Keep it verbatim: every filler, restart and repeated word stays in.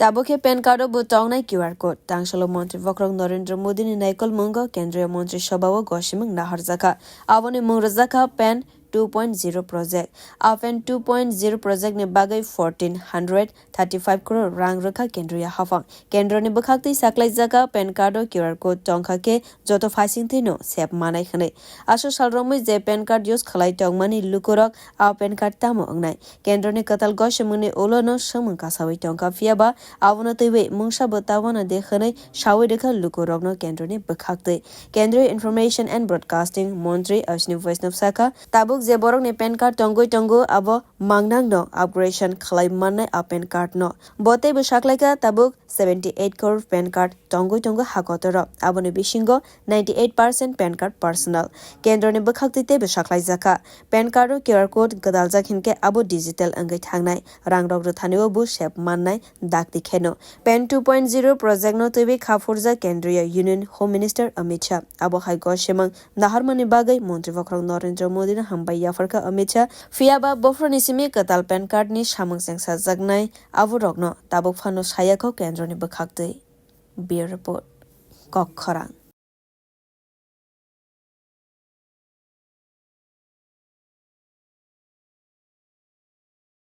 Tabuk khe PAN card o bo tongnai QR code. Tangsalo Montri Bokhorok Narendra Modi ni naikolmungo Kendriya Montri Sabha o gosimung naharjakha. Aboni mung rwjakha PAN two point zero project. A PAN two point zero project ni bagwi fourteen hundred thirty five crore rang rwkha Kendriya Haphang. Kendroni bwkhaktwi saklaijak PAN card o QR code tongkha khe joto phaisingtwino sep manai hwnwi. Aswk sal romwi je PAN card use khlai tongmani lukurok a PAN card tamo wngnai? Kendroni kwtal gosimungni ulono swngmung kasawi tongkha, phiyaba abono twiwi mungsa bo tabana de hwnwi sawi rwkha lukurokno Kendroni bwkhaktwi. Kendriya Information and Broadcasting Montri Ashwini Vaishnaw sakha, tabuk je borokni PAN card tongwi tongo, abo mangnangno upgradation khlai mannai a PAN card no. Bo teibo saklaikha, tabuk seventy eight crore PAN card tongwi tongo ha kotoro. Aboni bisingo ninety eight percent PAN card personal. Kendroni bwkhaktwi teibo saklaijakha. PAN card o QR code gwdaljak hinkhe abo digital wngwi thangnai. Rangrok rwthanio bo sep mannai dakti kheno. PAN two point zero project no twiwi kha phurjak Kendriya Union Home Minister Amit Shah. Abo hai gosimung naharmani bagwi Montri Bokhorok Narendra Modi no hambai yapharkha Amit Shah. Phiyaba bophuruni simi kwtal PAN card ni samung chengsajaknai aborokno tabuk phano sayakho Kendroni bwkhaktwi. Bureau Report, Kokkhorang.